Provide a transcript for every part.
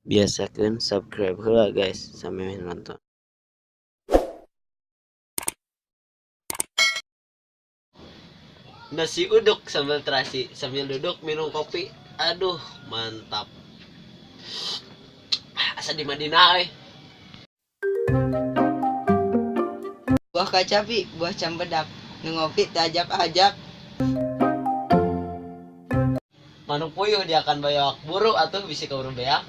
Biasakeun subscribe heula guys samemeh nonton. Nasi uduk sambal terasi sambil duduk minum kopi. Aduh, mantap. Asa di Madinah euy. Buah kacapi, buah cempedak. Nu ngopi teu ajak-ajak. Manuk puyuh dia akan bayawak buru atuh bisi kaurung beak.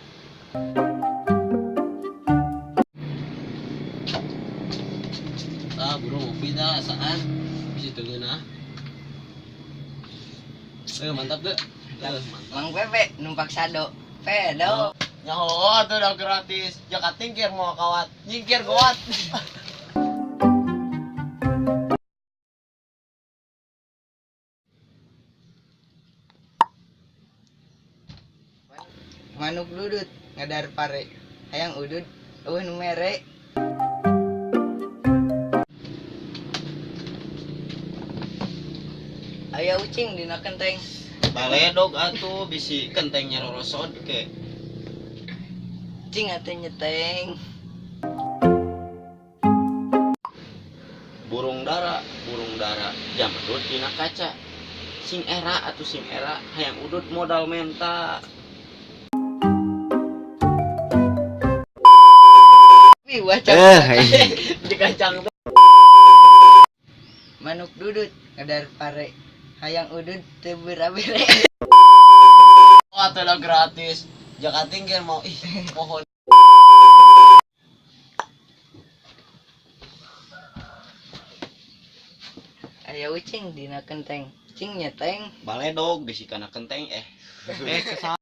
Ah, buru ngopi dah asaan. Bisi teu ngeunah. Mantap deh. Mantap. Mang Pepe numpak sado. Pedo. Nyaho atuh udah gratis. Jaka tingkir mau kawat, nyingkir gawat. Manuk dudut ngadar pare. Hayang udud eueuh nu mere. Aya ucing dina kenteng. Baledog atuh bisi kentengnya rorosod ke. Cing atuh nyeteng. Burung dara, jamedut dina kaca. Sing era atuh sing era hayang udud modal menta. Wih, buah cempedak. Di kacang tuh. Manuk dudut ngadar pare. Hayang udud teu bera-bere. Oh, atuh udah gratis. Jaka tingkir mau ih mohon. Aya ucing dina kenteng. Cing nyeteng. Baledog bisi kana kenteng. Kesal.